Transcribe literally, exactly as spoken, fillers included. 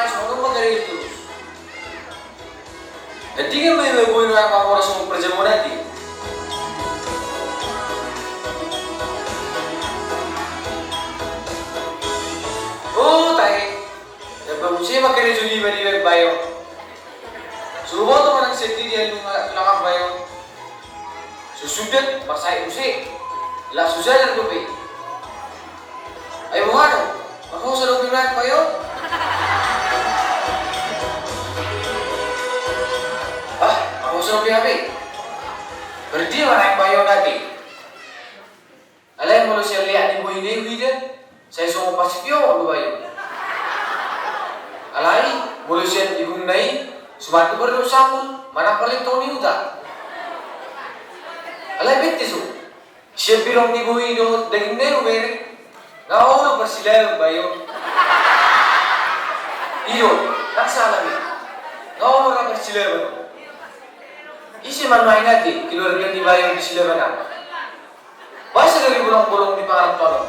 Songon on ma gari itu. Jadi kan main lagu ini apa orang semua perjamuan nanti. Oh, tai. Ya, bagus sih, makin judi bari bayo. Suruh bawa teman yang sedih dia lu nggak tulang bayo. Susudet, pas saya usik. Lah, susah dan kopi. Ayo, bukan. Aku sudah bilang bayo. Ah, aku sudah bilang. Berarti mana yang bayo nanti? Alai molo sian leak ni bohi na i huida, sai songon pasipio do bayo. Alai molo sian ibungna i, sumantu berdo sapul, manang paling toni uta. Alai bete so, sian bilong ni bohi do daging na i ubereng, nga olo parsilaban bayo. Iyo, nang salah i. Nga olo ra parsilaban. Ise manuai nate, keluarga ni bayo di silaban apa? Basa dari bolong-bolong di pangaran tolong.